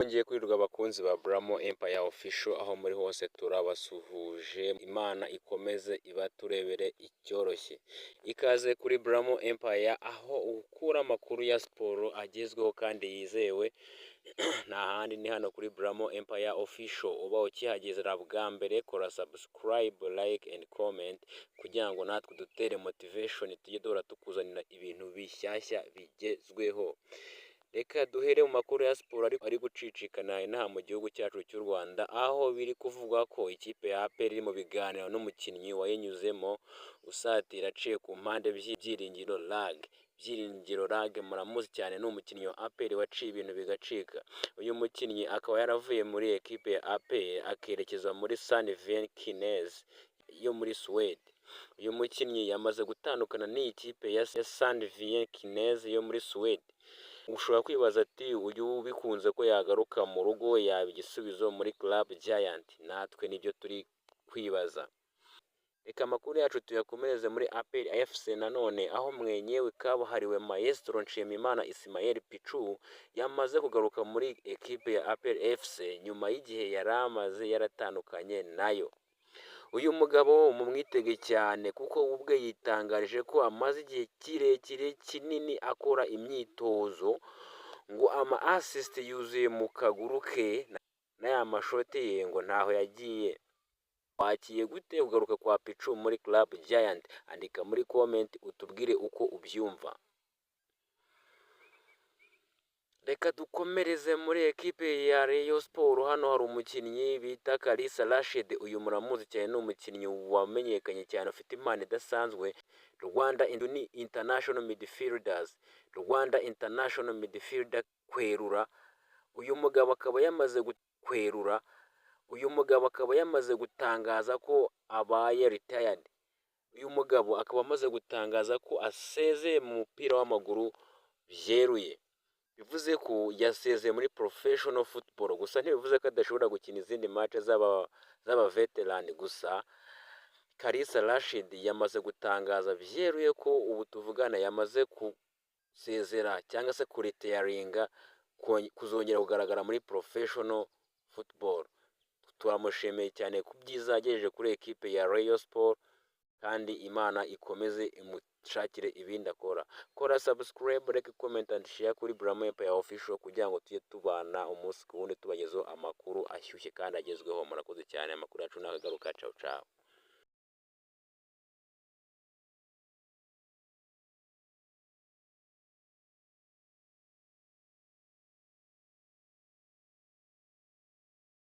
Mwongeye kwirirwa abakunzi ba Bramo Empire Official, aho muri hose turabasuhuje. Imana ikomeze ibaturebere icyoroshye. Ikaze kuri Bramo Empire, aho ukura amakuru ya siporo agezweho kandi yizewe. Nta handi, ni hano kuri Bramo Empire Official. Uba ukihagezera bwa mbere, kora subscribe, like and comment kugira ngo natwe dutere motivation, tujye duhora tukuzanira ibintu bishyashya bigezweho. Reka duhere mu makuru ya siporo ari gucicikana inaha mu gihugu cyacu cy'u Rwanda, aho biri kuvugwa ko ikipe ya APR iri mu biganiro n'umukinnyi wayinyuzemo usatira aciye ku mpande, Byiringiro Lague. Byiringiro Lague muramuzi cyane, ni umukinnyi wa APR waciye ibintu bigacika. Uyu mukinnyi akaba yaravuye muri ekipe ya APR akerekeza muri Sandviken yo muri Suwede. Uyu mukinnyi yamaze gutandukana n'iyi kipe ya Sandviken yo muri Suwede. Ushobora kwibaza ati: "Uyu bikunze ko yagaruka mu rugo, yaba igisubizo muri Club Giant?" Natwe nibyo turi kwibaza. Reka amakuru yacu tuyakomereze muri APR FC nanone, aho mwenyewe kabuhariwe Maestro Nshimiyimana Ismael Pichu yamaze kugaruka muri ekipe ya APR FC nyuma y'igihe yari amaze yaratandukanye nayo. Uyu mugabo mumwitege cyane, kuko ubwe yitangarije ko amaze igihe kirekire kinini akora imyitozo, ngo ama assist yuzuye mu kaguru ke n'aya mashoti ye ngo ntaho yagiye. Wakiye gute kugaruka kwa Pichu muri Club Giant? Andika muri comment utubwire uko ubyumva. Reka dukomereze muri ekipe ya Rayon Sport. Hano hari umukinnyi bita Kalisa Rashid. Uyu muramuzi cyane, ni umukinnyi wamenyekanye cyane, ufite impano idasanzwe. Rwanda International Midfielders, Rwanda International Midfielder kwerura. Uyu mugabo akaba yamaze kwerura, uyu mugabo akaba yamaze gutangaza ko abaye retired. Uyu mugabo akaba amaze gutangaza ko asezeye mu mupira w'amaguru byeruye, bivuze ko yasezeye muri professional football. Gusa ntibivuze ko adashobora gukina izindi match z'aba veteran. Gusa Kalisa Rashid yamaze gutangaza byeruye ko ubu tuvugana yamaze gusezera cyangwa se kuretiringa kuzongera kugaragara muri professional football. Turamushimiye cyane ku byiza yagejeje kuri ekipe ya Rayon Sport, kandi Imana ikomeze imushakire ibindi akora. Kora subscribe, like, comment and share kuri Bramo Empire Official kugira ngo tujye tubana umunsi ku wundi, tubagezeho amakuru ashyushye kandi agezweho. Murakoze cyane, amakuru yacu nakagaruka. Ciao ciao.